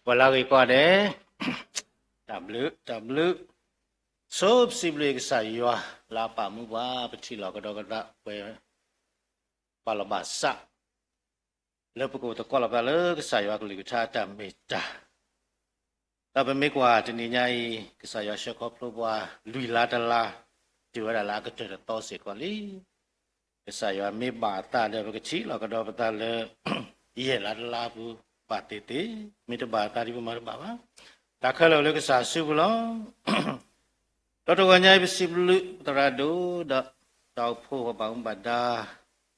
ပှၤလၢအဂ့ၤကိးဂၤဒဲး, တၢ်ဘျုး တၢ်ဘျုး, ဆိပစံးဘျုးကစၢ်ယွၤ လၢအပာ်မူပှၤ ပထံၣ်လိာ်ကဒီးကဒါဝဲ ဘၣ်လီၤဘၣ်စး လၢပကအိၣ်သကိးလိာ်ပသးလၢကစၢ်ယွၤကလုၢ်ကထါအတၢ်မ့ၢ်တၢ် ဒီးပမ့ၢ်ကွၢ်တနံၤညါအံၤ ကစၢ်ယွၤဆှၢခီဖျိပှၤ လွံၢ်လါတလါ တုၤဝဲဒၣ်လၢအကတၢၢ်တသီစ့ၢ်ကီးလံ. ကစၢ်ယွၤမ့ၢ်ဘၣ်အသးဒီး ပကထံၣ်လိာ်ကဒီးပသးလၢ ယဲၢ်လါတလါပူၤ ဘၣ်သ့ၣ်သ့ၣ်, မ့ၢ်တဘၣ်အသးဒီး ပမၤတဘၣ်ဘၣ်. တၢ်ခဲလၢာ်လၢကစၢ်စုပူၤလီၤ. ဒီးတဂီၤညါအံၤ ပစံးဘျုးပသရၣ်ဒိၣ်ဒီး တၢ်အိၣ်ဖှိၣ်ပှၤဘၣ်မူဘၣ်ဒါ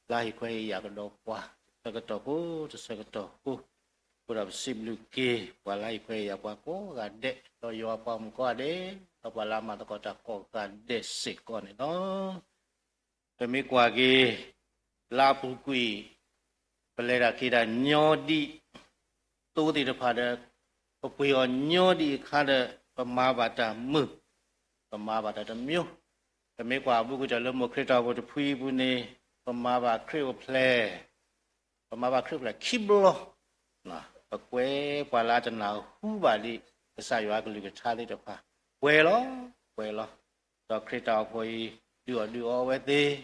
လၢဟ့ၣ်ခွဲးဟ့ၣ်ယာ်ကဒီးပှၤ တဆၢကတီၢ်ဖိ တဆၢကတီၢ်ဖိ, အဃိဒီးပစံးဘျုးက့ၤ ပှၤလၢဟ့ၣ်ခွဲးဟ့ၣ်ယာ်ပှၤကိးဂၤဒဲး ဒီးယွၤအပှၤမုၣ်ကိးဂၤဒဲး, ဒီးပှၤလၢအမၤသကိးတၢ်ကိးဂၤဒဲးစ့ၢ်ကီးန့ၣ်လီၤ. ပမ့ၢ်ကွၢ်က့ၤ လၢအပူၤကွံာ် ပလဲၤတၢ်က့ၤတၢ်ညီဒံး သိသ့ၣ်တဖၣ်ဒီး ပပှ့ၤအီၤညီဒံးအခါဒီး ပမၤဘၣ်တၢ်မုာ်, ပမၤဘၣ်တၢ်တမံၤ, ပမ့ၢ်ကွၢ်အဘူးကတၢၢ်လၢမိၢ်ခရံာ်တၢ်အိၣ်ဖှိၣ်တဖုအံၤအပူၤန့ၣ် ပမၤဘၣ်ခရံာ်အိၣ်ဖျဲၣ် ပမၤဘၣ်ခရံာ်အိၣ်ဖျဲၣ်ခံဘျီ, ပကွဲပှၤလၢအတနၢ်ဟူဘၣ်ဒံး ကစၢ်ယွၤကလုၢ်ကထါသ့ၣ်တဖၣ်, ပှဲၤလီၤ, ပှဲၤလီၤ. ဒီးခရံာ်တၢ်အိၣ်ဖှိၣ်အံၤ ဒုးအီၣ်ဒုးအီဝဲသ့ၣ်,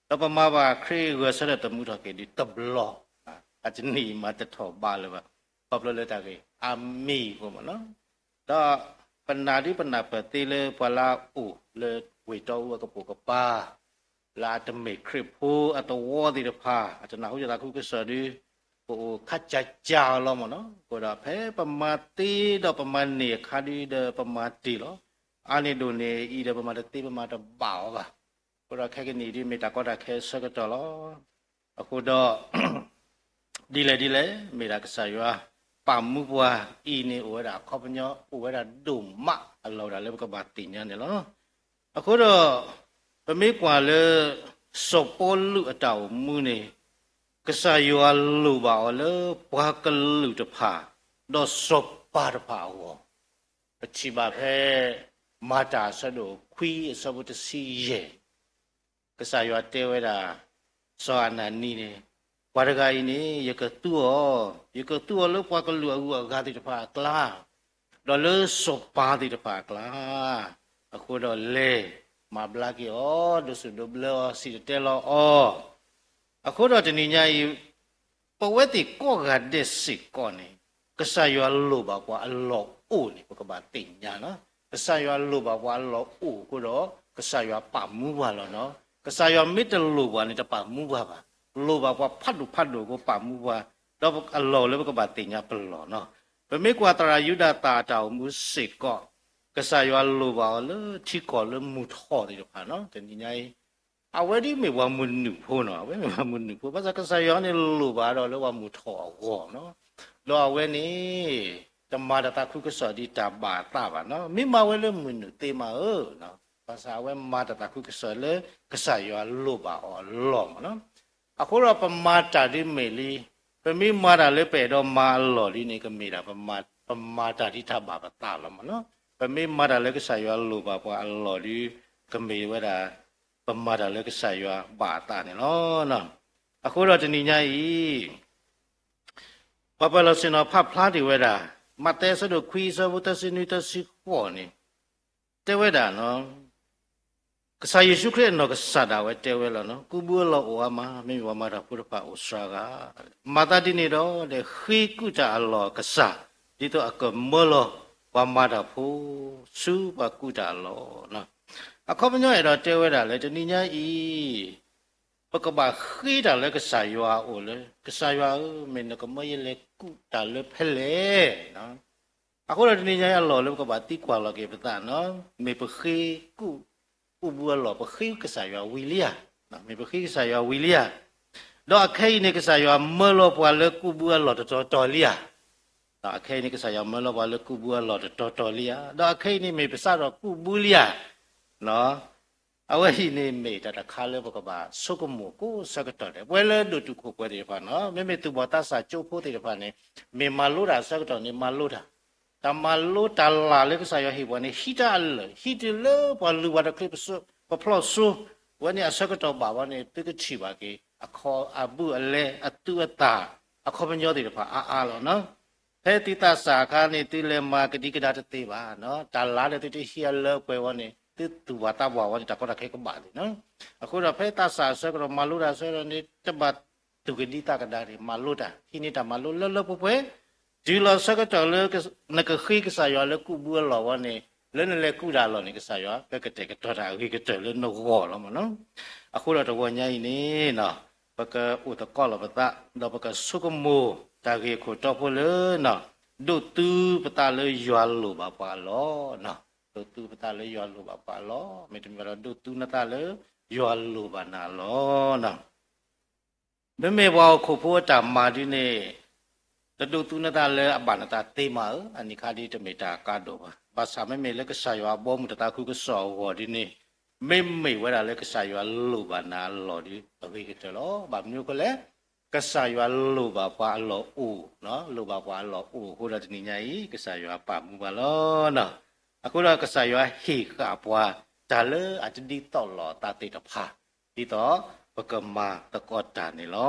ဒီးပမၤဘၣ်ခရံာ်ဂဲၤဆၢထၢၣ်သမူထီၣ်က့ၤဒံးတဘျီ, အတနံၤအံၤမၤတထီၣ်ဘးလၢၤဘၣ်, ခီဖျိလၢတၢ်ဂ့ၢ်အါမံၤအဃိမ့ၢ်နီၤ. ဒီးပနာ်ဒုးပနၢ်ပၢၢ်သ့လၢပှၤလၢအအိၣ်လၢဝ့ၢ်တီအူအကပိာ်ကပၤ လၢအတမ့ၢ်ခရံာ်ဖိအသဝီသ့ၣ်တဖၣ် အတနၢ်ဟူယသးခုကစီၣ်ဒုး ပအိၣ်ခါကၠးကၠးအီၤလီၤမ့ၢ်နီၤ. အဃိဒီးဖဲပမၤသ့ဒီးပမၤန့ၢ်အခါဒုးဒီးပမၤတ့ၢ်လီၤ. အါန့ၢ်ဒိၣ်န့ၢ်အံၤဒီးပမၤတသ့ပမၤတဘၣ်အီၤဘၣ်. အဃိဒီးခဲကနံၣ်အံၤဒုးမ့ၢ်တၢ်ကီတၢ်ခဲအဆၢကတီၢ်လီၤ. အဃိဒီး ဒ်လဲၣ်ဒ်လဲၣ် မ့ၢ်ဒၣ်ကစၢ်ယွၤပာ်မူပှၤအံၤန့ၣ် အိၣ်ဝဲဒၣ်အခီပညီ အိၣ်ဝဲဒၣ်ဒိၣ်မးအလီၢ်ဒၣ်လၢပကဘၣ်သ့ၣ်ညါန့ၣ်လီၤ. အဃိဒီး ပမ့ၢ်ကွၢ်လၢ စီၤပီလူးအတၢ်အိၣ်မူန့ၣ် ကစၢ်ယွၤလိၣ်ဘၣ်အီၤလၢပှၤကလုာ်တဖၣ် ဒီးစီၤပၤတဖၣ်အဂီၢ် ပထံၣ်ဘၣ်ဖဲ မၤတၢ်အဆၢဒိၣ်ခွံအဆၢဖိတဆံယဲၢ် ကစၢ်ယွၤတဲဝဲဒၣ် စီၤအနၤနံန့ၣ်, ပှၤတဂၤအံၤန့ၣ် ယကသူအီၤ, ယကသူအီၤလၢပှၤကလုာ်အဂုၤအဂၤသ့ၣ်တဖၣ်အကျါ, ဒီးလၢစီၤပၤသ့ၣ်တဖၣ်အကျါ, အဃိဒီးလဲၤမၤဘျါက့ၤအီၤ, ဒိးစူၣ်ဒိးဘျၢအီၤ, စံၣ်တဲၤတဲလီၤအီၤ, အဃိဒီးတနံၤညါအံၤ ပဝဲသ့ၣ်ကိးဂၤဒဲးစ့ၢ်ကီးန့ၣ် ကစၢ်ယွၤလိၣ်ဘၣ်ပှၤအလီၢ်အိၣ်န့ၣ် ပကဘၣ်သ့ၣ်ညါလီၤ. ကစၢ်ယွၤလိၣ်ဘၣ်ပှၤအလီၢ်အိၣ်အဃိဒီး ကစၢ်ယွၤပာ်မူပှၤလီၤနီၤ. ကစၢ်ယွၤမ့ၢ်တလိၣ်ပှၤန့ၣ် တပာ်မူပှၤဘၣ်. လိၣ်ဘၣ်ပှၤဖးဒိၣ်ဖးဒိၣ်အဃိပာ်မူပှၤ, ဒီးအလီၢ်လၢပကဘၣ်သ့ၣ်ညါပလီၢ်နီၤ. ပမ့ၢ်ကွၢ်သရၣ်ယူဒၤသၣ်အတၢ်အိၣ်မူစ့ၢ်ကီး, ကစၢ်ယွၤလိၣ်ဘၣ်အီၤလၢထံကီၢ်လၢမုၢ်ထီၣ်သ့ၣ်တဖၣ်နီၤ. တနံၤညါအံၤ အဝဲဒ်မ့ၢ်ပှၤမုၢ်နုာ်ဖိနီၤ, အဝဲမ့ၢ်ပှၤမုၢ်နုာ်ဖိ, ဘၣ်ဆၣ်ကစၢ်ယွၤန့ၣ်လိၣ်ဘၣ်ဒီးလၢပှၤမုၢ်ထီၣ်အဂီၢ်နီၤ. ဒီးအဝဲန့ၣ် တမၤတၢ်သးခုကစီၣ်ဒ်တၢ်ဘၣ်အသးဘၣ်နီၤ, မ့ၢ်မၤဝဲလၢမုၢ်နုာ်သ့မးဧၢ, ဘၣ်ဆၣ်အဝဲမၤတၢ်သးခုကစီၣ်လၢကစၢ်ယွၤလိၣ်ဘၣ်အီၤအလီၢ်မ့ၢ်နီၤ. အဃိဒီးပမၤတၢ်ဒ်မ့ၢ်လံ, ပမ့ၢ်မၤတၢ်လၢပအဲၣ်ဒိးမၤအလီၢ်လံန့ၣ် ကမ့ၢ်ဒၣ် ပမၤတၢ်ဒ်တၢ်ဘၣ်ပသးလီၤမ့ၢ်နီၤ. ပမ့ၢ်မၤတၢ်လၢကစၢ်ယွၤလိၣ်ဘၣ်ပှၤအလီၢ်ဒီး ကမ့ၢ်ဝဲဒၣ် ပမၤတၢ်လၢကစၢ်ယွၤဘၣ်အသးန့ၣ်လီၤ. အဃိဒီးတနံၤညါအံၤ ပှၤပၢၤလီၢ်ဆ့ၣ်နီၤဖးဖျါတ့ၢ်ဝဲဒၣ် မးသဲအဆၢဒိၣ်ခွံအဆၢဖိသၢဆံနွံသၢဆံဃိးန့ၣ် တဲဝဲဒၣ်နီၤ, ကစၢ်ယ့ၣ်ၡူးခရံာ်အနီၢ်ကစၢ်ဒၣ်ဝဲတဲဝဲလီၤနီၤ, ကူးဘုအလီၢ်အိၣ်အါမး, မ့မ့ၢ်ပှၤမၤတၢ်ဖိတဖၣ်အိၣ်စှၤဂၤ, မၤသးဒ်န့ၣ်ဒီး ဒီးဃ့ကူၣ်တၢ်အလီၢ်ကစၢ်, ဒ်သိးအကမၢလီၤပှၤမၤတၢ်ဖိ ဆူပှၤကူၣ်တၢ်အလီၢ်နီၤ. အခီပညီအဲၣ်ဒိးတဲဝဲဒၣ်လၢတနံၤညါအံၤ ပကဘၣ်ဃ့တၢ်လၢကစၢ်ယွၤအအိၣ်လၢ ကစၢ်ယွၤဧၢ, မ့ၢ်နကမၢယလဲၤကူၣ်တၢ်လၢဖဲလဲၣ်. အဃိဒီးတနံၤညါအံၤအလီၢ်လၢပကဘၣ်သံကွၢ်လီၤက့ၤပသးနီၤ, မ့ၢ်ပဃ့ကူၣ် ကူးဘုအလီၢ် ပဃ့ကစၢ်ယွၤဝံၤလံဧါ, မ့ၢ်ပဃ့ကစၢ်ယွၤဝံၤလံဧါ, ဒီးအခဲအံၤန့ၣ် ကစၢ်ယွၤမၢလီၤပှၤလၢကူးဘုအလီၢ်တတီၤတီၤလံဧါ, ဒီးအခဲအံၤန့ၣ် ကစၢ်ယွၤမၢလီၤပှၤလၢကူးဘုအလီၢ်တတီၤတီၤလံဧါ, ဒီးအခဲအံၤန့ၣ် မ့ၢ်ပစးထီၣ်ကူးဘုလံဧါ. အဝဲအံၤန့ၣ်မ့ၢ်တၢ်တခါလၢပကဘၣ်ဆိကမိၣ်ကိးဆၢကတီၢ်ဒဲး, ပဝဲလၢဒိၣ်တုာ်ခိၣ်ပှဲၤသ့ၣ်တဖၣ်နီၤ, မ့မ့ၢ်သူၣ်ဘီၣ်သးစၢ်ကၠိဖိသ့ၣ်တဖၣ်န့ၣ် မ့ၢ်မၤလိတၢ်အဆၢကတီၢ်န့ၣ် မၤလိတၢ်, တၢ်မၤလိတၢ်လၢ်လၢကစၢ်ယွၤဟ့ၣ်ပှၤန့ၣ် ဟံးတၢ်အလၢာ်, ဟံးတုၤလၢပှၤလုၢ်ပှၤတချ့ ပဖျီၣ်စိ, အဝဲန့ၣ်အဆၢကတီၢ်ဘၣ်ဝဲန့ၣ် သုကထံၣ်ဘၣ်က့ၤ အခီအဘူးအလဲ အသူအသၣ် အခီပညီသ့ၣ်တဖၣ်အါအါလီၤနီၤ. ဖဲသုသးစၢ်အခါန့ၣ် သုလဲၤမၤကဒံကဒါတသ့ဘၣ်, တၢ်လၢ်ဒီးသုတဟံးအလၢအပှဲၤဝဲန့ၣ် သုသူၣ်ဘၣ်သးဘၣ်ဝဲန့ၣ် တၢ်ကီတၢ်ခဲကဘၣ်လံနီၤ. အဃိဒီးဖဲသးစၢ်အဆၢကတီၢ်မၤလိတၢ်အဆၢကတီၢ်န့ၣ် တဘၣ်သူၣ်ကဒံသးကဒါန့ၣ် မၤလိတၢ် ဟံးန့ၢ်တၢ်မၤလိလၢလၢပှဲၤပှဲၤ, တုၤလီၤဆၢကတီၢ်လၢ နကဃ့ကစၢ်ယွၤလၢကူးဘုအလီၢ်ဝဲန့ၣ် လၢနလဲၤကူးတၢ်အလီၢ်န့ၣ် ကစၢ်ယွၤကကတဲာ်ကတီၤတၢ်အဂ့ၤကတၢၢ်လၢနဂီၢ်လီၤမးနီၤ. အဃိဒီးတဂီၤညါအံၤန့ၣ် ပကအိၣ်သကိးလီၤပသး ဒီးပကဆိကမိၣ်တၢ်ဂ့ၢ်အခိၣ်တီဖိလၢ ဒိးသူပသးလၢယွၤလိၣ်ဘၣ်ပှၤအလီၢ်, ဒိးသူပသးလၢယွၤလိၣ်ဘၣ်ပှၤအလီၢ်, မ့တမ့ၢ်ဘၣ်ဒီး ဒိးသူနသးလၢယွၤလိၣ်ဘၣ်နၤအလီၢ်. မ့မ့ၢ်ပှၤဟီၣ်ခိၣ်ဖိအတၢ်မၤဒ်န့ၣ် တဒိးသူနသးလၢအဘၣ်နသးသ့မးဧၢ, အနံၤခါဒ်တမ့ၢ်တၢ်ကါဒိၣ်ဘၣ်. ဘၣ်ဆၣ်မ့မ့ၢ်လၢကစၢ်ယွၤအဘီအမုၢ်တၢ်သးခုကစီၣ်အဂီၢ်ဒ်န့ၣ် မ့မ့ၢ်ဝဲဒၣ်လၢကစၢ်ယွၤလိၣ်ဘၣ်နၤအလီၢ်ဒီး အဂ့ၤကတၢၢ်လီၤ. ဘၣ်မနုၤအဃိလဲၣ်, ကစၢ်ယွၤလိၣ်ဘၣ်ပှၤအလီၢ်အိၣ်, လိၣ်ဘၣ်ပှၤအလီၢ်အိၣ်အဃိဒီး တနံၤညါအံၤ ကစၢ်ယွၤပာ်မူဘၣ်လီၤ. အဃိဒီးကစၢ်ယွၤဟ့ၣ်ဃာ်ပှၤ တၢ်လၢအတဒ်သိးလိာ်အသးသ့ၣ်တဖၣ် ဒ်သိးပကမၤသကိးတၢ်န့ၣ်လီ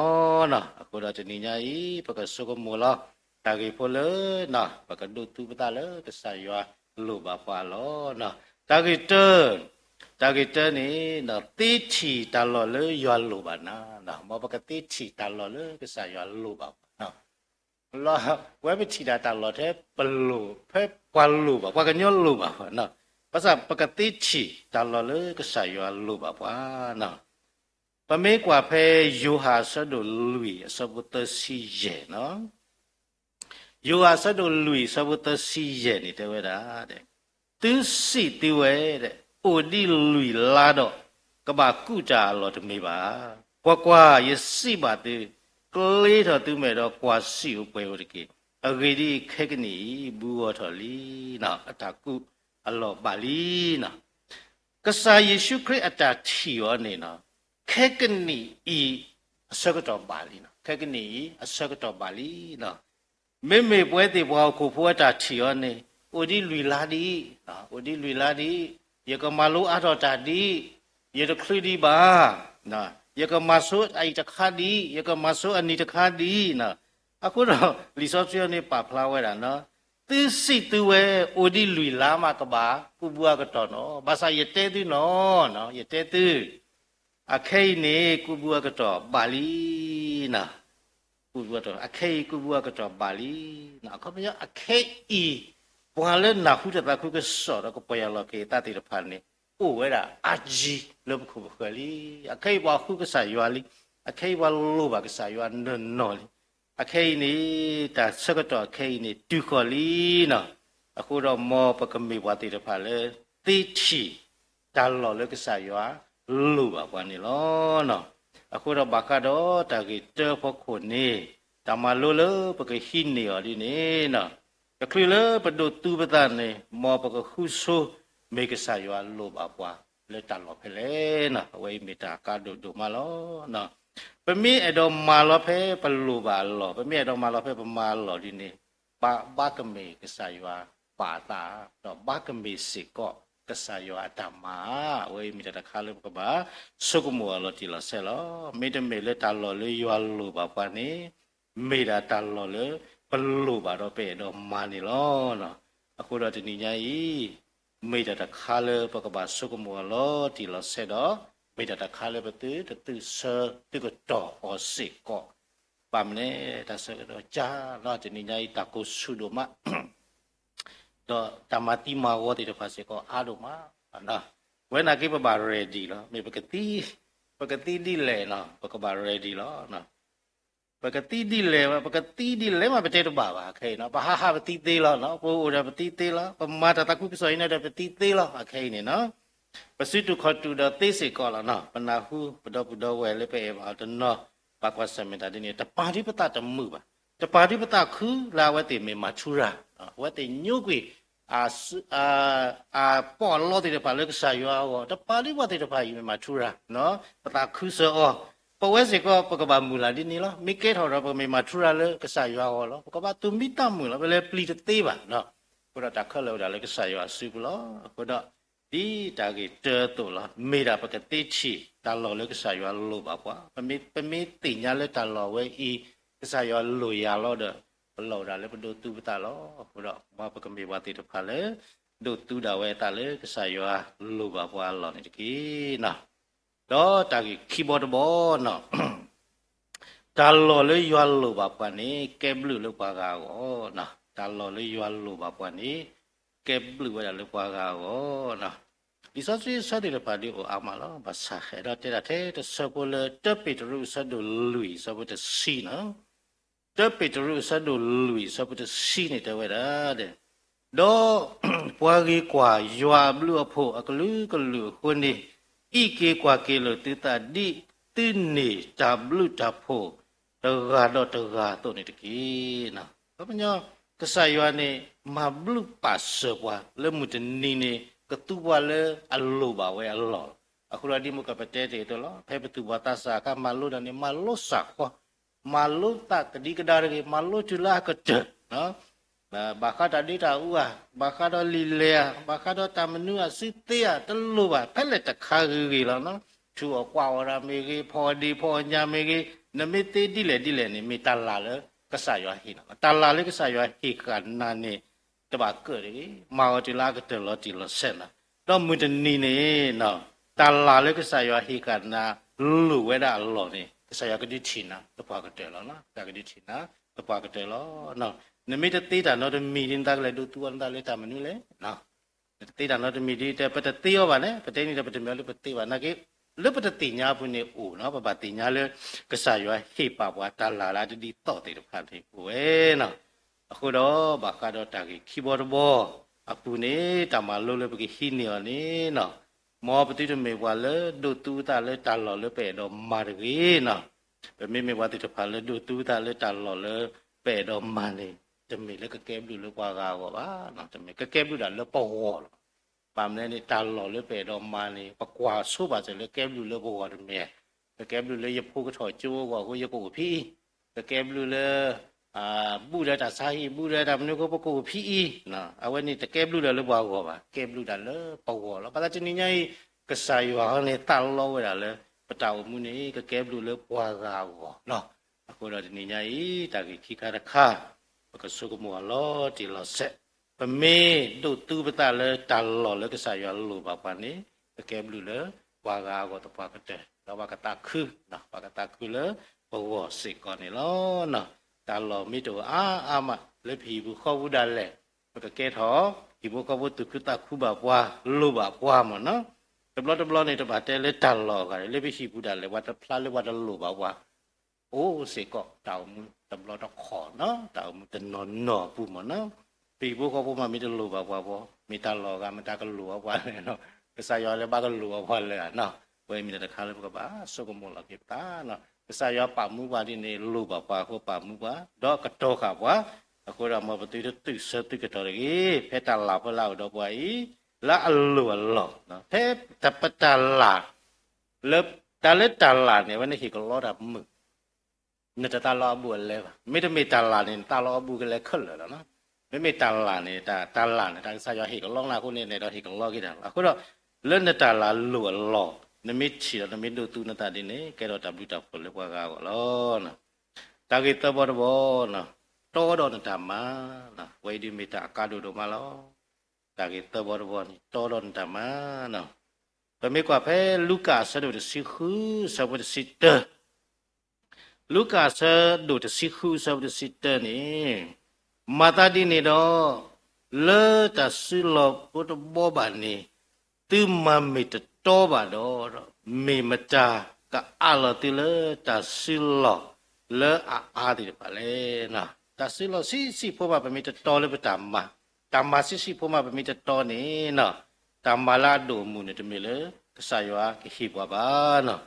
ၤ. အဃိဒီးတနံၤညါအံၤ ပကဆိကမိၣ်လီၤ တၢ်ဂ့ၢ်ဖိလၢ ပကဒိးသူပသးလၢကစၢ်ယွၤလိၣ်ဘၣ်ပှၤအလီၢ်. တၢ်ဂ့ၢ်တၢ, တၢ်ဂ့ၢ်တၢန့ၣ် သ့ထံၣ်တၢ်လီၢ်လၢယွၤလိၣ်ဘၣ်နၤ, မ်ပကသ့ထံၣ်တၢ်လီၢ်လၢကစၢ်ယွၤလိၣ်ဘၣ်ပှၤ ဝဲပထံၣ်ဒၣ်တၢ်လီၢ်ထဲပလိၣ်, ဖဲပှၤလိၣ်ဘၣ်, ပှၤကညီလိၣ်ဘၣ်ပှၤ, ဘၣ်ဆၣ်ပကသ့ထံၣ်တၢ်လီၢ်လၢကစၢ်ယွၤလိၣ်ဘၣ်ပှၤ. ပမ့ၢ်ကွၢ်ဖဲယိၤဟၣ်အဆၢဒိၣ်လွံၢ်အဆၢဖိသၢဆံယဲၢ်, ယိၤဟၣ်အဆၢဒိၣ်လွံၢ်အဆၢဖိသၢဆံယဲၢ်န့ၣ်တဲဝဲဒၣ်, သုစံးသုဝဲ, အိၣ်ဒံးလွံၢ်လါဒီး ကဘၣ်ကူးတၢ်အလီၢ်တမ့ၢ်ဘၣ်. ကွၢ်ကွၢ်, ယစံးဘၣ်သု, ကျ့ထီၣ်သုမဲာ်ဒီးကွၢ်စံာ်အိၣ်ပှဲၤအိၣ်တက့ၢ်. အဂ့ၢ်ဒ်အံၤ, ခဲကနံၣ်အံၤ ဘူးဂီၤထီၣ်လံ, အတၢ်ကူးအလီၢ်ဘၣ်လံ. ကစၢ်ယ့ၣ်ၡူးခရံာ်အတၢ်ထံၣ်အီၤန့ၣ် ခဲကနံၣ်အံၤအဆၢကတီၢ်ဘၣ်လံ, ခဲကနံၣ်အံၤအဆၢကတီၢ်ဘၣ်လံ. မ့မ့ၢ်ပဝဲသ့ၣ်ပှၤဟီၣ်ခိၣ်ဖိအတၢ်ထံၣ်အီၤန့ၣ် အိၣ်ဒံးလွံၢ်လါဒံး, အိၣ်ဒံးလွံၢ်လါဒံး, ယကမၤလိအါထီၣ်တၢ်ဒံး, ယတချုးဒံးဘၣ်, ယကမၤဆိအအံၤတခါဒံး, ယကမၤဆိအနံၤတခါဒံး. အဃိဒီး လံာ်စီဆှံန့ၣ်ပာ်ဖျါဝဲဒၣ်, သုစံးသုဝဲ, အိၣ်ဒံးလွံၢ်လါမးကဘၣ်ကူးဘူးအကတီၢ်နီၤ, ဘၣ်ဆၣ်ယတဲသုနီၤ, ယတဲသု အခဲအံၤန့ၣ် ကူးဘူးအကတီၢ်ဘၣ်လံ. ကူးဘူးအကတီၢ်, အခဲအံၤကူးဘူးအကတီၢ်ဘၣ်လံ. အခီပညီ အခဲအံၤ ပှၤလၢနၢ်ဟူတၢ်သးခုကစီၣ်ဒီးကပီၢ်ယၢ်လီၤက့ၤအသးသ့ၣ်တဖၣ်န့ၣ် အိၣ်ဝဲဒၣ်အါကံလၢပခိၣ်ပဃၢၤလံ. အခဲအံၤပှၤဃုကစၢ်ယွၤလံ. အခဲအံၤပှၤလိၣ်ဘၣ်ကစၢ်ယွၤနီၢ်နီၢ်လံ. အခဲအံၤန့ၣ် တၢ်ဆၢကတီၢ်အခဲအံၤန့ၣ် တုၤဃီၤလံနီၤ. အဃိဒီးမ်ပကမ့ၢ်ပှၤသ့ၣ်တဖၣ်လၢ သ့ထံၣ် တၢ်လီၢ်လၢကစၢ်ယွၤလိၣ်ဘၣ်ပှၤန့ၣ်လီၤ. အဃိဒီးဘၣ်ဃးဒီးတၢ်ဂ့ၢ်တၢအဖီခိၣ်န့ၣ် တၢ်မၤလိလၢပကဟံးန့ၢ်အီၤဒ်န့ၣ် တချုးလၢပဒိးသူပသးန့ၣ် မ်ပကဃုဆိမ့ၢ်ကစၢ်ယွၤလိၣ်ဘၣ်ပှၤလၢတၢ်လီၢ်ဖဲလဲၣ်. အဝဲအံၤမ့ၢ်တၢ်ကါဒိၣ်ဒိၣ်မးလီၤ. ပမ့ၢ်အဲၣ်ဒိးမၤလီၤဖဲပလိၣ်ဘၣ်အလီၢ်, ပမ့ၢ်အဲၣ်ဒိးမၤလီၤဖဲပမၤအလီၢ်ဒ်န့ၣ် ဘၣ်ကမ့ၢ်ကစၢ်ယွၤပာ်အသး, ဒီးဘၣ်ကမ့ၢ်စ့ၢ်ကီးကစၢ်ယွၤအတၢ်မၤဧါ. အဝဲအံၤမ့ၢ်တၢ်တခါလၢပကဘၣ်ဆိကမိၣ်အီၤလီၤတံၢ်လီၤဆဲးလီၤ. မ့တမ့ၢ်လၢတၢ်လီၢ်လၢယွၤလိၣ်ဘၣ်ပှၤန့ၣ် မ့ၢ်ဒၣ်တၢ်လီၢ်လၢပလိၣ်ဘၣ်ဒီးပအဲၣ်ဒိးမၤန့ၣ်လီၤ. အဃိဒီးတနံၤညါအံၤ မ့ၢ်တၢ်တခါလၢပကဘၣ်ဆိကမိၣ်အီၤလီၤတံၢ်လီၤဆဲးဒီး မ့ၢ်တၢ်တခါလၢပသုတသုဆၢသုကတီၢ်အီၤစ့ၢ်ကီး ဘၣ်မနုၤလဲၣ် တၢ်ဆၢကတီၢ်ကၢ်လီၤ. တနံၤညါအံၤ တၢ်ကိၢ်ဆူၣ်ဒိၣ်မး ဒီးတၢ်မၤသံမၤဝီသ့ၣ်တဖၣ်စ့ၢ်ကီးအါဒိၣ်မး. ဝဲနာ်က့ ပဘၣ် ready လီၤ. မ့ၢ်ပကသံ, ပကသံဒ်လဲၣ်နီၤ ပကဘၣ် ready လီၤ. ပကသံဒ်လဲၣ်, ပကသံဒ်လဲၣ်မး ပတဲတဘၣ်ဘၣ် ခဲအံၤနီၤ. ပဟးဟးပသံသ့လီၤနီၤ, ပအိၣ်ဒီးပသံသ့လီၤ, ပမၤတၢ်သးခုကစီၣ်အံၤန့ၣ်ဒီးပသံသ့လီၤ အခဲအံၤန့ၣ်နီၤ. ပစုတူာ်ခီၣ်တူာ်ဒီးသ့စ့ၢ်ကီးလီၤနီၤ. ပနၢ်ဟူပဒီပုၢ်ဒီဝဲၢ်လၢပအဲၣ်ဘၣ်အီၤတနီၤ ပာ်ကွၢ်ဆၢၣ်မဲာ်တၢ်ဒ်န့ၣ် တပာ်ဒ်ပသးတမုာ်ဘၣ်. တပာ်ဒ်ပသးခုလၢအဝဲသ့ၣ်မ့ၢ်မၤထူရၤ, အဝဲသ့ၣ်ညိကွံာ် အပီၢ်အလီသ့ၣ်တဖၣ်လၢကစၢ်ယွၤအဂီၢ်, တပာ်ဒ်ပှၤသ့ၣ်တဖၣ်အံၤမ့ၢ်မၤထူရၤ, ပသးခုစၢၤအီၤ. ပဝဲစ့ၢ်ကီး ပကဘၣ်မုၢ်လၢ်ဒ်န့ၣ်လီၤ. မ့ၢ်ကဲထီၣ်ဒီး ပကမ့ၢ်မၤထူရၤလၢကစၢ်ယွၤအဂီၢ်လီၤ. ပကဘၣ်သူၣ်မံသးမုာ်လီၤ. ပလဲၤပျံၤတသ့ဘၣ်. အဃိဒီးတၢ်ခဲလၢာ်အိၣ်ဒၣ်လၢကစၢ်ယွၤအစုပူၤလီၤ. အဃိဒီး ဒ်တၢ်ဂ့ၢ်တၢအသိးလီၤ. မ့ၢ်ဒၣ်ပကသ့ထံၣ်တၢ်လီၢ်လၢကစၢ်ယွၤလိၣ်ဘၣ်ပှၤ, ပမ့ၢ်သ့ၣ်ညါလၢတၢ်လီၢ်ဝဲအံၤ ကစၢ်ယွၤလိၣ်ယၤလီၤဒီး ပလီၢ်ဝဲဒၣ်လၢပဒိးသူပသးလီၤ. အဃိဒီး မ်ပကမ့ၢ်ပှၤသ့ၣ်တဖၣ်လၢ ဒိးသူဒၣ်ဝဲအသးလၢကစၢ်ယွၤလိၣ်ဘၣ်ပှၤအလီၢ်န့ၣ်တက့ၢ်. ဒီးတၢ်ဂ့ၢ်ခံဘီတဘီန့ၣ် တၢ်လီၢ်လၢယွၤလိၣ်ဘၣ်ပှၤန့ၣ် ကဲဘျုးလၢပှၤဂၤအဂီၢ်. တၢ်လီၢ်လၢယွၤလိၣ်ဘၣ်ပှၤန့ၣ် ကဲဘျုးဝဲဒၣ်လၢပှၤဂၤအဂီၢ်. လံာ်စီဆှံအဆၢသ့ၣ်တဖၣ်ဒ်အိၣ်အါမးလီၤ. ဘၣ်ဆၣ်အဲၣ်ဒိးတဲဒၣ်ထဲတဆၢဖိလၢ တၢပ့းတရူးအဆၢဒိၣ်လွံၢ်အဆၢဖိတဆံန့ၣ်, တၢပ့းတရူးအဆၢဒိၣ်လွံၢ်အဆၢဖိတဆံန့ၣ်တဲဝဲဒၣ် ဒီးပှၤဂ့ၤကွၢ်ယွၤအဘျုးအဖှိၣ်အကလုာ်ကလုာ်အဃိန့ၣ်, အံးက့ၤကွၢ်က့ၤလိာ်သုသးဒ်သုန့ၢ်တၢ်ဘျုးတၢ်ဖှိၣ်တဂၤဒီးတဂၤအသိးန့ၣ်တက့ၢ်. ခီပညီ ကစၢ်ယွၤန့ၣ် မၤဘျုးပာ်စၢၤပှၤလၢမုၢ်တနံၤန့ၣ် ကသူပှၤလၢအလိၣ်ဘၣ်ဝဲအလီၢ်လီၤ. အဃိဒီးဒ်မ့ၢ်ကပတဲတ့ၢ်အသိးလီၤ. ဖဲပသူၣ်ဘီၣ်သးစၢ်အခါမၤလိဒီးန့ၣ် မၤလိစၢ်ဃီ မၤလိသးကဒံကဒါတဂ့ၤ, မၤလိတုၤလၢအကတၢၢ် ဘၣ်ဃးတၢ်ဒ့တၢ်အူဧါ, ဘၣ်ဃးဒီးလံာ်လဲၢ်ဧါ, ဘၣ်ဃးဒီးတၢ်မနုၤအစုသ့ဧါ, တလိၣ်ဘၣ်, ဖဲလဲၣ်တခါဂ့ၤဂ့ၤလီၤ. ထူးအီၣ်ကွၢ်အီၣ်ဒၣ်မ့ၢ်ဂ့ၤ, ဖီၣ်ဒ့ၣ်ဖီၣ်ညၣ်မ့ၢ်ဂ့ၤ, နမ့ၢ်သ့ဒ်လဲၣ်ဒ်လဲၣ်န့ၣ် မ့ၢ်တၢ်လၢ်လၢကစၢ်ယွၤဟ့ၣ်နၤလီၤ. တၢ်လၢ်လၢကစၢ်ယွၤဟ့ၣ်ဃာ်နၤန့ၣ် တဘၣ်ကၢၣ်တဂ့ၤ, မၤအီၤတုၤလၢအကတၢၢ်လီၤတံၢ်လီၤဆဲးနၤ, ဒီးမုၢ်တနံၤန့ၣ် တၢ်လၢ်လၢကစၢ်ယွၤဟ့ၣ်ဃာ်နၤ လိၣ်ဝဲဒၣ်အလီၢ်န့ၣ် ကစၢ်ယွၤကဒုးထံၣ်နၤသပှၢ်ကတၢၢ်လီၤ. ကစၢ်ယွၤကဒုးထံၣ်နၤသပှၢ်ကတၢၢ်လီၤ. နမ့ၢ်တသ့တၢ်နီတမံၤဒ် နသးကလဲၤဒိးသူအီၤနသးလၢတၢ်မနုၤလဲၣ်. နတသ့တၢ်နီတမံၤဒ် ပတသ့အီၤဘၣ်န့ၣ် ပတဲန့ၣ်ဒီး ပတမ့ၢ်အီၤလၢပသ့ဘၣ်. နာ်က့ လၢပတသ့ၣ်ညါအပူၤန့ၣ်အိၣ်နီၤ, ပဘၣ်သ့ၣ်ညါလၢ ကစၢ်ယွၤဟ့ၣ်ပာ်ပှၤတၢ်လၢ်လၢအတဒ်သိးသ့ၣ်တဖၣ်န့ၣ်အိၣ်ဝဲနီၤ. အဃိဒီး ဘၣ်ဃးဒီးတၢ်ဂ့ၢ်ခံဘီတဘီအပူၤန့ၣ် တၢ်မၤလိလၢပကဟံးန့ၢ်အီၤန့ၣ်နီၤ, မ်ပသုတမ့ၢ်ပှၤလၢဒိးသူပသးလၢတၢ်လီၢ်လၢပအဲၣ်ဒိးမၤတဂ့ၤနီၤ. ပမ့မ့ၢ်ပှၤသ့ၣ်တဖၣ်လၢဒိးသူပသးလၢတၢ်လီၢ်လၢပအဲၣ်ဒိးမၤန့ၣ် တမ့ၢ်လၢကကဲဘျုးလၢပှၤဂၤအဂီၢ်ဘၣ်, တမ့ၢ်ကကဲဘျုးဒၣ်လၢပဂီၢ်လီၤ. ဘၣ်မနုၤန့ၣ် တၢ်လီၢ်လၢပအဲၣ်ဒိးမၤန့ၣ် ပကွၢ်ဆိဘၣ်စၢၤလၢကဲဘျုးလၢပဂီၢ်တမ့ၢ်, ကကဲဘျုးလၢယဖိကထီၣ်ကၠိအဂီၢ်အဃိ ယကအိၣ်ဖဲအံၤ, ကကဲဘျုးလၢ ဘူၣ်ဒီးတၢ်ဆါဟံၣ် ဘူၣ်ဒီးတၢ်မနုၤအဃိ ပကအိၣ်ဖဲအံၤ, အဝဲန့ၣ်တကဲဘျုးဒၣ်လၢပှၤဂီၢ်ဘၣ်, ကဲဘျုးဒၣ်လၢပဂီၢ်လီၤ. ဘၣ်ဆၣ်တနံၤညါအံၤ ကစၢ်ယွၤန့ၣ် သးလီဝဲဒၣ်လၢ ပတၢ်အိၣ်မူန့ၣ် ကကဲဘျုးလၢပှၤဂၤအဂီၢ်လီၤ. အဃိဒီးတနံၤညါအံၤ တၢ်ဂ့ၢ်ခံခါတခါ ပကဆိကမိၣ်အီၤလီၤတံၢ်လီၤဆဲး, ပမ့ၢ်ဒိးသူပသးလၢတၢ်လီၢ်လၢကစၢ်ယွၤလိၣ်ဘၣ်ပှၤန့ၣ် ကကဲဘျုးလၢပှၤဂၤအဂီၢ်သပှၢ်ကတၢၢ်, ဒီးပှၤကသးခု, ပှၤကသးခုလၢပဂီၢ်စ့ၢ်ကီးန့ၣ်လီၤ. တၢ်လီၢ်မ့ၢ်တအိၣ်အါအါမး လၢပဟံၣ်ပူၤဃီပူၤဒၣ်လဲာ်, ပကကဲထီၣ် ဟံၣ်ဖိဃီဖိသူၣ်ခုသးခုဘၣ်ပှၤ လိၣ်ဘၣ်ပှၤမ့ၢ်နီၤ. တဘျီတဘျီန့ၣ် တဘၣ်တဲလၢတၢ်လီၢ်အဂၤန့ၣ် လၢပဟံၣ်ပူၤဒၣ်လဲာ် ပှၤတဖျါလၢပှၤတလိၣ်ဘၣ်ပှၤ အိၣ်စ့ၢ်ကီး တၢ်အိၣ်မူတဘျီတခီၣ်နီၤ, တၢ်အိၣ်မူတနီၤနီၤအပူၤမ့ၢ်နီၤ. ပဟံၣ်ဖိဃီဖိမးမ့ၢ်တလိၣ်ဘၣ်ပှၤဘၣ်, မ့ၢ်တၢ်လီၢ်အဂၤမ့ၢ်တၢ်ကလိၣ်ဘၣ်ပှၤလဲၣ်နီၤ, ကစၢ်ယွၤလၢဘၣ်ကလိၣ်ဘၣ်ပှၤလၢာ်နီၤ. အဝဲမ့ၢ်တၢ်တခါလၢပကဘၣ်ဆိကမိၣ်လီၤက့ၤပသးနီၤ. ကစၢ်ယွၤပာ်မူပှၤဒ်န့ၣ် လိၣ်ဘၣ်ပှၤအဃိပာ်မူပှၤ, ဒီးကတီၤဃာ်ပှၤ, အဃိဒီးမ်ပသုတသုးဆၢသုးကတီၤတဂ့ၤ, ဖဲတၢ်လၢ်ဖီလာ်အိၣ်ဒီးပှၤအံၤ, လၢအလိၣ်အလီၢ်, ဖဲတၢ်ပတၢ်လၢ် လၢ တၢ်လၢတၢ်လၢ်န့ၣ် အဝဲန့ၣ်ဟ့ၣ်ကလီတၢ်မုာ်, နတသးလီအဘူးအလဲဘၣ်. မ့တမ့ၢ်တၢ်လၢ်န့ၣ် နသးလီအဘူးကလဲခဲလၢာ်လီၤ. မ့မ့ၢ်တၢ်လၢ်န့ၣ် တၢ်လၢ်န့ၣ် တၢ်ကစၢ်ယွၤဟ့ၣ်ကလီနၤအဃိန့ၣ် နအဲၣ်ဒိးဟ့ၣ်ကလီက့ၤတၢ်လီၤ. အဃိဒီး လၢနတၢ်လၢ်လိၣ်အလီၢ် နမ့ၢ်ထံၣ်ဒီးနမ့ၢ်ဒိးသူနသးဒ်န့ၣ် ကဲထီၣ်တၢ်ဘျုးတၢ်ဖှိၣ်လၢပှၤဂၤအဂီၢ်လီၤ. တၢ်ဂ့ၢ်သၢဘီတဘီ, တီဒီးနတၢ်မၤ, ဝဲအံၤဒုးမ့ၢ်တၢ်အကါဒိၣ်ဒိၣ်မးလီၤ. တၢ်ဂ့ၢ်သၢဘီတဘီန့ၣ် တီဒီးနတၢ်မၤ, ပမ့ၢ်ကွၢ်ဖဲလူၤကၣ်အဆၢဒိၣ်တဆံဃု အဆၢဖိတဆံတၢ, လူၤကၣ်အဆၢဒိၣ်တဆံဃု အဆၢဖိတဆံတၢန့ၣ်, မၤသးဒ်န့ၣ်ဒီး လၢတၢ်စုလီၢ်ဖိတဘီဘၣ်န့ၣ် သုမၤမ့ၢ်တတီဘၣ်ဒီး မ့ၢ်မတၤကအးလီၤသုလၢတၢ်စုလီၢ်လၢအအါသ့ၣ်တဖၣ်လဲၣ်. တၢ်စုလီၢ်ဆံးဆံးဖိမး ပမ့ၢ်တတီလၢပတၢ်မၤ, တၢ်မၤဆံးဆံးဖိမး ပမ့ၢ်တတီန့ၣ် တၢ်မၤလၢအဒိၣ်အမုၢ်န့ၣ် တမ့ၢ်လၢကစၢ်ယွၤကဟ့ၣ်ပှၤဘၣ်.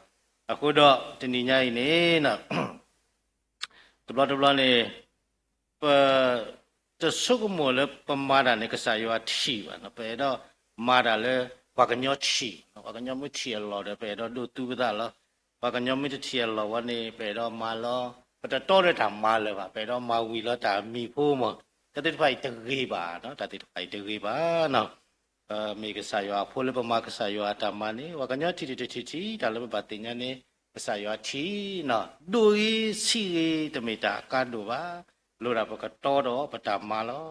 အဃိဒီးတနံၤညါအံၤန့ၣ် တဘျီတဘျီန့ၣ် ပတဆိကမိၣ်လၢပမၤတၢ်န့ၣ် ကစၢ်ယွၤထံၣ်ဘၣ်. ပအဲၣ်ဒိးမၤတၢ်လၢ ပှၤကညီထံၣ်, ပှၤကညီမ့ၢ်ထံၣ်အလီၢ်ဒီး ပအဲၣ်ဒိးဒိးသူပသးလီၤ. ပှၤကညီမ့ၢ်တထံၣ်အလီၢ်ဝဲန့ၣ် ပအဲၣ်ဒိးမၤလီၤ, ပတတီဒီးတၢ်မၤလၢၤဘၣ်, ပအဲၣ်ဒိးမၤဝံၤလီၤတၢ်အမံၤဖိမး. တၢ်သ့ၣ်တဖၣ်အံၤတဂ့ၤဘၣ်, တၢ်သ့ၣ်တဖၣ်အံၤတဂ့ၤဘၣ်. မ့ၢ်ကစၢ်ယွၤအဖိလၢပမၤကစၢ်ယွၤအတၢ်မၤန့ၣ် ပှၤကညီထံၣ်တထံၣ်ထံၣ် တၢ်လၢပဘၣ်သ့ၣ်ညါန့ၣ် ကစၢ်ယွၤထံၣ်, ဒိၣ်ဂ့ၤဆံးဂ့ၤ တမ့ၢ်တၢ်အကါဒိၣ်ဘၣ်. လိၣ်ဒၣ်ပကတီဒီးပတၢ်မၤလီၤ.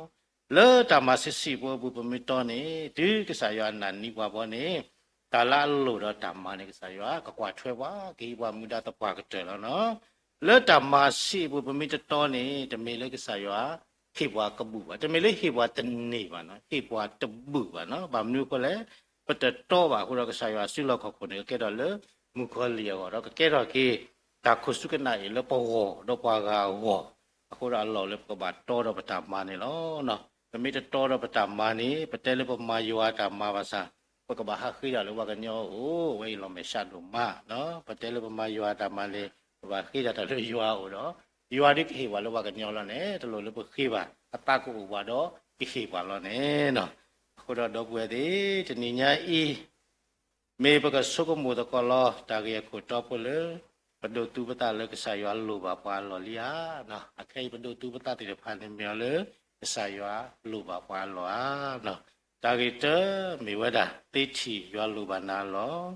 လၢတၢ်မၤဆံးဆံးဖိအပူၤ ပမ့ၢ်တီန့ၣ် တုၤကစၢ်ယွၤနာ်န့ၢ်ပှၤဘီန့ၣ် တၢ်လၢအလိၣ်ဒီးတၢ်မၤန့ၣ် ကစၢ်ယွၤကကွၢ်ထွဲပှၤ ကဟ့ၣ်ပှၤမူဒါသပှၢ်ကတၢၢ်လီၤနီၤ. လၢတၢ်မၤဆံးအပူၤ ပမ့ၢ်တတီန့ၣ် တမ့ၢ်လၢကစၢ်ယွၤဟ့ၣ်ပှၤကဘူၣ်ဘၣ်, တမ့ၢ်လၢဟ့ၣ်ပှၤတန့ၢ်ဘၣ်နီၤ, ဟ့ၣ်ပှၤတဘူၣ်ဘၣ်နီၤ. ဘၣ်မနုၤအဃိလဲၣ်, ပတတီဘၣ်အဃိဒီး ကစၢ်ယွၤစုလီၢ်ခီၣ်ခိၣ်န့ၣ် ကကဲထီၣ်လၢမုၣ်ကီၤလံၢ်အဂီၢ်ဒီး ကကဲထီၣ်က့ၤ တၢ်ခိၣ်ဆူကနၣ်အံၤလၢပဂီၢ်ဒီးပှၤဂၤအဂီၢ်, အဃိဒီးအလီၢ်လၢပကဘၣ်တီဒီးပတၢ်မၤန့ၣ်လီၤ. ပမ့ၢ်တတီဒီးပတၢ်မၤန့ၣ် ပတဲလၢပမၤယွၤတၢ်မၤဘၣ်ဆၣ် ပကဘၣ်ဟးဃ့တၢ်လၢပှၤကညီအအိၣ်, အဝဲအံၤလီၤမဲာ်ဆှးဒိၣ်မး, ပတဲလၢပမၤယွၤတၢ်မၤန့ၣ် ပဘၣ်ဃ့တၢ်တၢ်လၢယွၤအအိၣ်ဒီး ယွၤဒုးကဟ့ၣ်ပှၤလၢပှၤကညီလီၤန့ၣ် တလိၣ်လၢပဃ့ဘၣ်, အသးကအိၣ်ပှၤဒီးကဟ့ၣ်ပှၤလီၤန့ၣ်နီၤ. အဃိဒီးဒီပုၢ်ဝဲၢ်သ့ၣ်, တနံၤညါအံၤ မ့ၢ်ပကဆိကမိၣ်သကိးလီၤ တၢ်ဂ့ၢ်အခိၣ်တီဖိလၢ ပဒိးသူပသးလၢကစၢ်ယွၤလိၣ်ဘၣ်ပှၤအလီၢ်လံဧါ. အခဲအံၤ ပဒိးသူပသးသ့ၣ်တဖၣ်န့ၣ် မ့ၢ်အီၤလၢ ကစၢ်ယွၤလိၣ်ဘၣ်ပှၤအလီၢ်ဧါ. တၢ်ဂ့ၢ်တၢ မ့ၢ်ဝဲဒၣ် သ့ထံၣ်ယွၤလိၣ်ဘၣ်နၤအလီၢ်,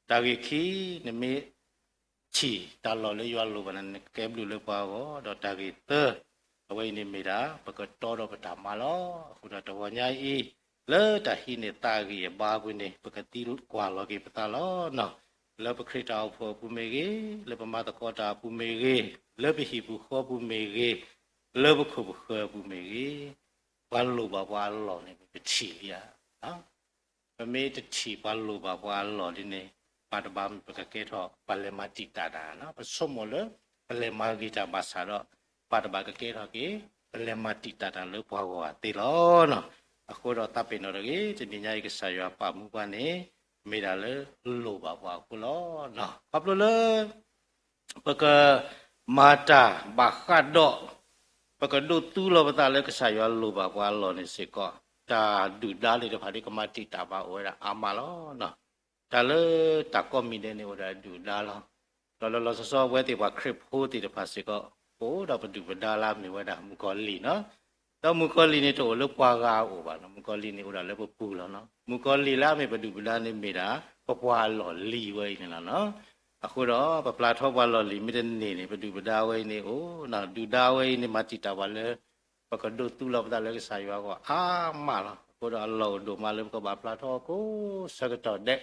တၢ်ဂ့ၢ်ခံ နမ့ၢ် ထံၣ်တၢ်လီၢ်လၢယွၤလိၣ်ဘၣ်နၤန့ၣ် နကကဲဘျုးလၢပှၤအဂီၢ်, ဒီးတၢ်ဂ့ၢ်သၢ အဝဲအံၤန့ၣ်မ့ၢ်ဒၣ် ပကတီဒီးပတၢ်မၤလီၤ. အဃိဒီးတဂီၤညါအံၤ လၢတၢ်ဟံးန့ၢ်သးအဂံၢ်အဘါအပူၤန့ၣ် ပကသံကွၢ်လီၤက့ၤပသးလီၤနီၤ. လၢပခရံာ်တၢ်အိၣ်ဖှိၣ်အပူၤမ့ၢ်ဂ့ၤ, လၢပမၤသကိးတၢ်အပူၤမ့ၢ်ဂ့ၤ, လၢပဟံၣ်ပူၤဃီပူၤမ့ၢ်ဂ့ၤ, လၢပခိၣ်ပဃၢၤအပူၤမ့ၢ်ဂ့ၤ, ပှၤလိၣ်ဘၣ်ပှၤအလီၢ်န့ၣ် ပထံၣ်လံဧါ. ပမ့ၢ်တထံၣ်ပှၤလိၣ်ဘၣ်ပှၤအလီၢ်ဒ်န့ၣ် ပှၤတဘၣ်မ့ၢ်ပကကဲထီၣ် ပှၤလဲၤမၤတံာ်တာ်တၢ်, ပဆိကမိၣ်လၢ ပလဲၤမၤဂ့ၤတၢ်ဘၣ်ဆၣ်ဒီး ပှၤတဘၣ်ကကဲထီၣ်က့ၤ ပလဲၤမၤတံာ်တာ်တၢ်လၢပှၤဂီၢ်ဂၤသ့လီၤ. အဃိဒီးသးပ့ၤနီၣ်တဂ့ၤ, တနံၤညါအံၤကစၢ်ယွၤပာ်မူပှၤန့ၣ် မ့ၢ်ဒၣ်လၢလိၣ်ဘၣ်ပှၤအဃိလီၤ. ခီဖျိလၢ ပကမၤတၢ်ဘၣ်ဃးဒီး ပကဒိးသူလီၤပသးလၢကစၢ်ယွၤလိၣ်ဘၣ်ပှၤအလီၢ်န့ၣ်စ့ၢ်ကီး တၢ်ဒုၣ်ဒါသ့ၣ်တဖၣ်ဒ်ကမၤတံာ်တာ်ဘၣ်အိၣ်ဝဲဒၣ်အါမးလီၤ. တၢ်လၢတၢ်ကိးမံၤဒဲးန့ၣ် အိၣ်ဒၣ်ဒုၣ်ဒါလီၤ. ဒီးလီၤလီၤဆီဆီ အဝဲသ့ၣ်ပှၤခရံာ်ဖိသ့ၣ်တဖၣ်စ့ၢ်ကီး အိၣ်ဒီးပဒုၣ်ပဒါလၢအမ့ၢ်ဝဲဒၣ်မုၣ်ကီၤလံၢ်နီၤ. ဒီးမုၣ်ကီၤလံၢ်န့ၣ် တအိၣ်လၢပှၤဂၤအအိၣ်ဘၣ်နီၤ, မုၣ်ကီၤလံၢ်န့ၣ်အိၣ်ဒၣ်လၢပပူၤလီၤနီၤ. မုၣ်ကီၤလံၢ်လၢအမ့ၢ်ပဒုၣ်ပဒါန့ၣ်မ့ၢ်ဒၣ် ပပှၤအလီၢ်လံၤဝဲအံၤန့ၣ်လီၤနီၤ. အဃိဒီးပပျၢ်ထီပှၤလီၢ်လံၤမ့ၢ်တန့ၢ်န့ၣ် ပဒုၣ်ပဒါဝဲအံၤန့ၣ်အိၣ်, ဒုၣ်ဒါဝဲအံၤန့ၣ် မၤတံာ်တာ်ပှၤလၢ ပကဒိးသူလီၤပသးလၢကစၢ်ယွၤအဂီၢ်အါမးလီၤ. အဃိဒီးအလီၢ်အိၣ်ဒိၣ်မးလၢပကဘၣ်ပျၢ်ထီအကိးဆၢကတီၢ်ဒဲး,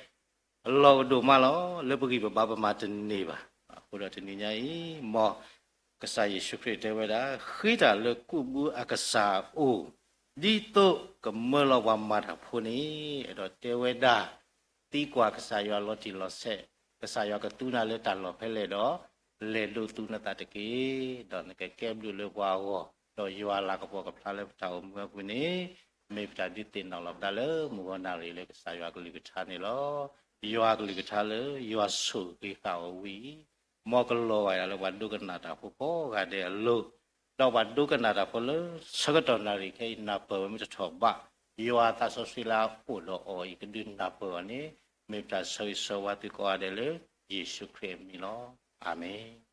အလီၢ်အိၣ်ဒိၣ်မးလီၤ. လၢပဂံၢ်ပဘါပမၤတန့ၢ်ဘၣ်. အဃိဒီးတနံၤညါအံၤ မ်ကစၢ်ယ့ၣ်ၡူးခရံာ်တဲဝဲဒၣ် ဃ့တၢ်လၢကူၣ်ဘုအကစၢ်အအိၣ်, ဒ်သိးကမၢလီၤပှၤမၤတၢ်ဖိန့ၣ်, အဲၣ်ဒိးတဲဝဲဒၣ် သံကွၢ်ကစၢ်ယွၤလီၤတံၢ်လီၤဆဲး, ကစၢ်ယွၤကသူနၤလၢတၢ်လီၢ်ဖဲလဲၣ်ဒီး လဲၤဒိးသူနသးတက့ၢ်. ဒီးနကကဲဘျုးလၢပှၤအဂီၢ်, ဒီးယွၤလၤကပီၤကဖျါလၢပတၢ်အိၣ်မူအပူၤန့ၣ် မ့ၢ်ပတၢ်ဒုးသ့ၣ်နီၣ်လီၤပသးလၢမုၢ်ဂီၤနၣ်ရံၣ်လၢကစၢ်ယွၤကလုၢ်ကထါန့ၣ်လီၤ. ယွၤကလုၢ်ကထါလၢယွၤဆိၣ်ဂ့ၤဃာ်အီၤဝံၤအံၤ, မ်ကလီၤဂာ်ဒၣ်လၢပှၤဒိကနၣ်တၢ်ဖိကိးဂၤဒဲးအလိၤ, ဒီးပှၤဒိကနၣ်တၢ်ဖိလၢဆၢကတီၢ်နၣ်ရံၣ်ခဲအံၤ နၢ်ပၢၢ်ဝဲမ့ၢ်တထီၣ်ဘး, ယွၤအသးစီဆှံလၢအအိၣ်ဒီးအီၤအံၤ ကဒုးနၢ်ပၢၢ်အီၤန့ၣ် မ့ၢ်ပတၢ်ဆၢဂ့ၤဆၢဝါသုကိးဂၤဒဲးလၢ ယ့ၣ်ၡူးခရံာ်အမံၤလီၤ. အၤမ့ၣ်.